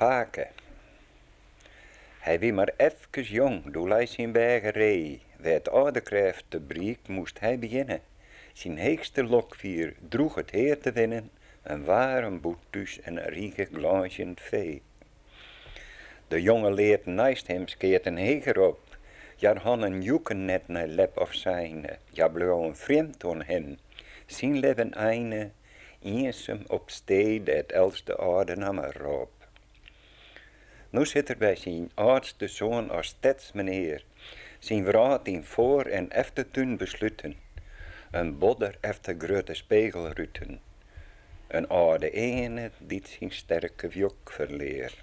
Pake. Hy wie mar efkes jong, doe lei syn weach ree. Wêr't âlderkrêft tebriek moast hy begjinne. Syn heechste lokfier droech it hear te winnen, in waarm bûthús en in rige glânzjend fee. De jonge leaten neist him skeaten heger op. Hjar hannen joeken net nei lep of seine, hja bleauwen frjemd oan him. Syn libben eine iensum op stee dêr't elts de âlde namme rôp. No sit er by syn âldste soan as stedsmenear, syn wrâld yn foar en eftertún besluten, in bodder efter grutte spegelruten, in âlde earne dy't syn sterke wjuk ferlear.